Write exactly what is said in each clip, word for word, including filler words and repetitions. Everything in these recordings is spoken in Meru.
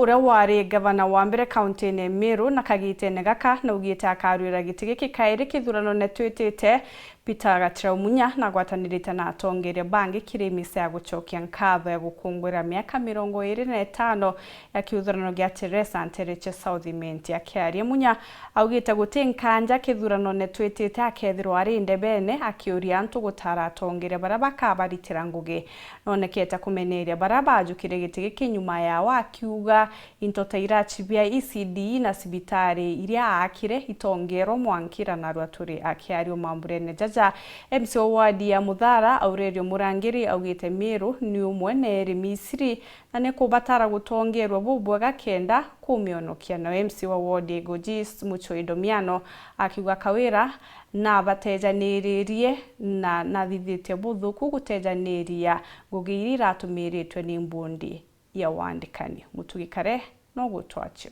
Uria wari ngavana wa mbere kauntiine ya Meru na kagitene gaka naugite akaruira giti giki kairi kithuranone twitite, Peter Gatirau Munya nagwatanirite na atongeria bangi kiri misa ya gucokia nkatho ya gukungwira miaka mirongo iri na itano ya kiuthurano gia Teresa ntere cia South Imenti. Akiaria, Munya augite guti nkanja kithuranone twitite akethirwa ari ndebene, akiuria antu gutara atongeria baria bakabaritira ngugi. Nonekete kumeneria baria bajukire giti giki nyuma yao, akiuga into ta iraci bia E C D na cibitari iria aakire itongerwa mwankira narua turi. Akiaria o mamburene jaja, M C wa wadi ya Muthara, Aurelio Murangiri, augite Miru ni umwe na iri Misiri na ni kubatara gutongerwa bubwega kenda kumionokia. Nao M C wa ward ya Igoji East, Muchoi Domiano, akiuga Kawira nabatejaniririe na nathithitie buthuku gutejaniria ngugi iria iratumiritwe ni mbundi ya wandikani. Mutugi Kare no gutwacio.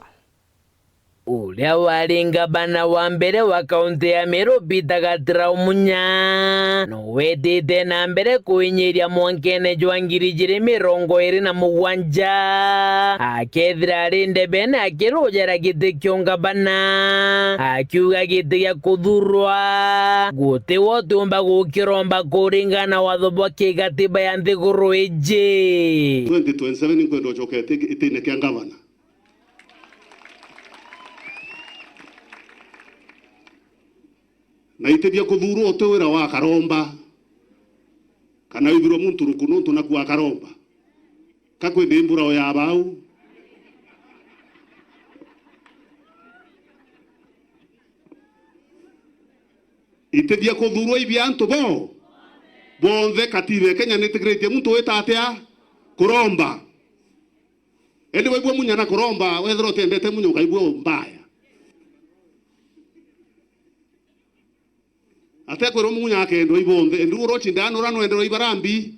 Uria wari ngavana wa mbere wa kaunti ya Meru, Peter Gatirau Munya, no wetite na mbere kwinyiria mwankene jwa ngiri ijiri mirongo iri na mugwanja, akethira ari ndebene akirujera giti kia ungavana, akiuga giti gia kuthurwa guti we utiumba gukiromba kuringana na watho bwa kigatiba ya nthiguru iji. Twenty twenty-seven nkwenda ucoke iti-, itine kia ngavana. Na iti bia kuthuurwa uti wira wa Karomba, kana withirwe muntu ruku nontu naku wa Karomba. Ka kwi thimbura o ya bau. Iti bia kuthuurwa i bia antu bo bonthe. Katiba e Kenya nitikiritie muntu wita atia kuromba. Indi waigua Munya na kuromba, wethira utiendete Munya, ukaigua mbaya. Atekwirwo Munya akendwa i bonthe, indi urochi ndano ura nwenderwa i barambi,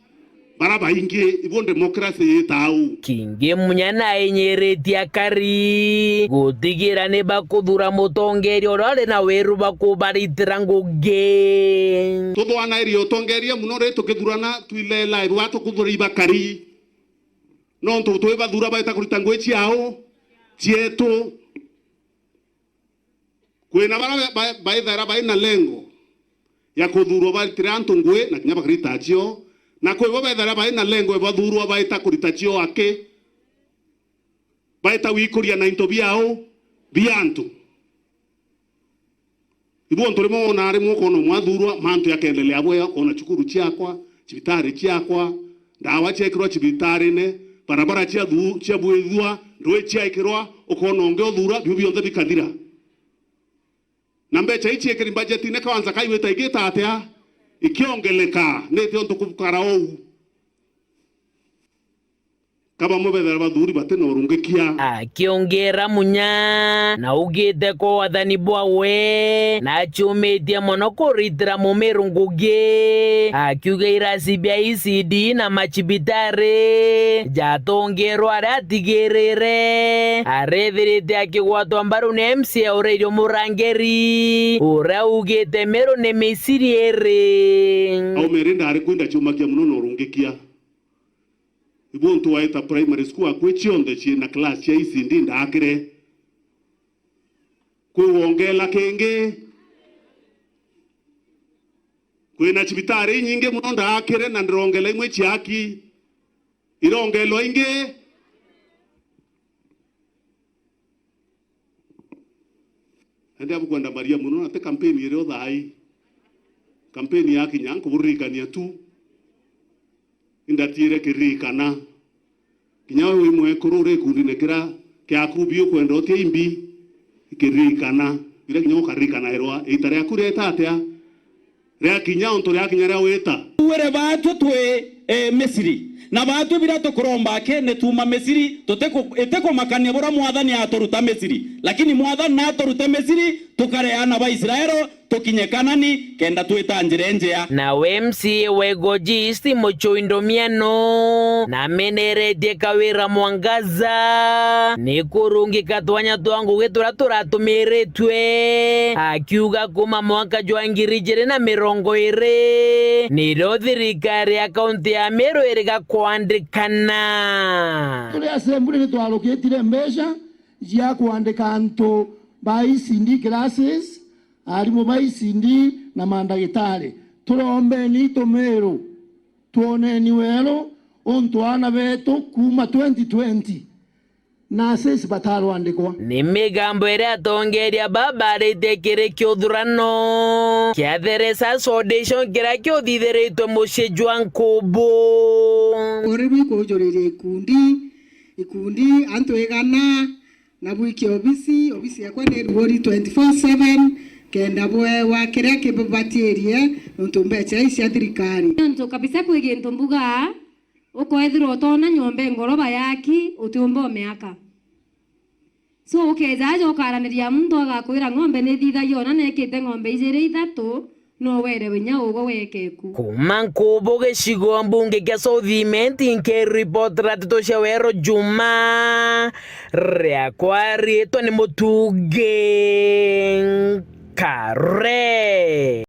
bara baingi, ibo democracy yitau. Kingi Munya nainyiritie akari gutigira ni bakuthura mutongeria uria uri na wiru bakubaritira ngugi. Tuthwanairie utongeria muno ri tukithurana, twilela ibwa tukuthura ibakari. Nontu twi bathura baita kurita ngui ciao, cietu. Kwina baria ba-, ba-, baithaira baina lengo ya kuthurwa baritire antu ngui na kinya bakarita cio, na kwi bo baithaira baina lengo ya bathurwa baita kurita cio aki, baita gwikuria na into biao bia antu. Ibu untu rimwe wona rimwe ukona umwe athurwa, mantu yakendelea bwega, ukona cukuru ciakwa, cibitari ciakwa, ndawa ciekirwa cibitarine, barabara ciathu-, ciabwithua, ndui ciaikirwa, ukona ungi uthura, biu bionthe bikathira. Na mbeca ii ciekiri mbajetine kawanza kaigwita igita atia? Ikiongeleka, niti untu kukara uu. Ka bamwe bethira bathuri bati na urungikia. Akiongera Munya, na augite ko wathani bwawe na aciumitie mono kuritira mumiru ngugi, akiuga irasi bia E C D na macibitari jatongerwa aria atigirire. Arethirite akigwatwa mbaru ni M C A Aurelio Murangiri, uria augite Meru ni Misiri iri. Aumeri ndari kwenda ciumakia mono na urungikia. Ibu untu waita primary school akwi cionthe ciina class cia E C D ndaakire. Kwi wongela kingi. Kwina cibitari inyingi mono ndaakire na ndirongela imwe ciaki. Irongelwa ingi. Ende abukwenda Maria mono, na ti kampeni irio thaai. Kampeni yakinya, nkuburirikania tu. Indatiire kiririkana. Kinya we wi mwekuru uri ikundine kira kiaku bi ukwenda utia imbi, ikiririkana. Ira kinya ukaririkanairwa, iita riaku rieta atia? Riakinya, untu riakinya ria wita. Wire baatwe twi, eh, Misiri. Na baatwe bira tukuromba aki ni tuuma Misiri, tutiku-, itikumakania buria Mwathani aturuta Misiri. Lakini Mwathani naturute Misiri, tukare aana ba Israelo, tukinye Kanani, kenda twita njira injea. Nawe M C A wa Igoji East Muchui Ndomiano nameneretie Kawira Mwangaza ni kurungika twanya twa ngugi turia turatumiritue, akiuga kuma mwaka jwa ngiri ijiri na mirongo iri nirio thirikari ya kaunti ya Meru iriga kwandikana. Turi assembly ni twarukitire mbeca cia kwandika antu ba E C D classes, arimu ba E C D na mandagitari. Turombeni itu Meru, twoneni weru, untu aana betu kuuma twenty twenty nurses batarwandikwa. Ni migambo iria atongeria baba baritie kiri kiuthurano kia The Research Foundation kiria kiuthithiritwe mucii jwa Nkubu. Uri bwikujuriria ikundi, ikundi antu igana, na bwikie obisi, obisi yakwa ni ruuri twenty four seven, kenda bwewa kiria kibubatirie, nontu mbeca ii cia thirikari. Nontu kabisa kwi gintu mbuga, ukoethirwa utona nyomba ngoroba yaki, utiumba umiaka. So, ukeeja aja ukaraniria muntu agakwira ng'ombe ni thithagia ona nekite ng'ombe ijiri ithatu, no were inya ugwe weke ku. Kuma Nkubu gicigo mbunge kia South Imenti, nkiripotera nteto cia Weru Juma, riakwa riitwa ni Mutungi Nkare.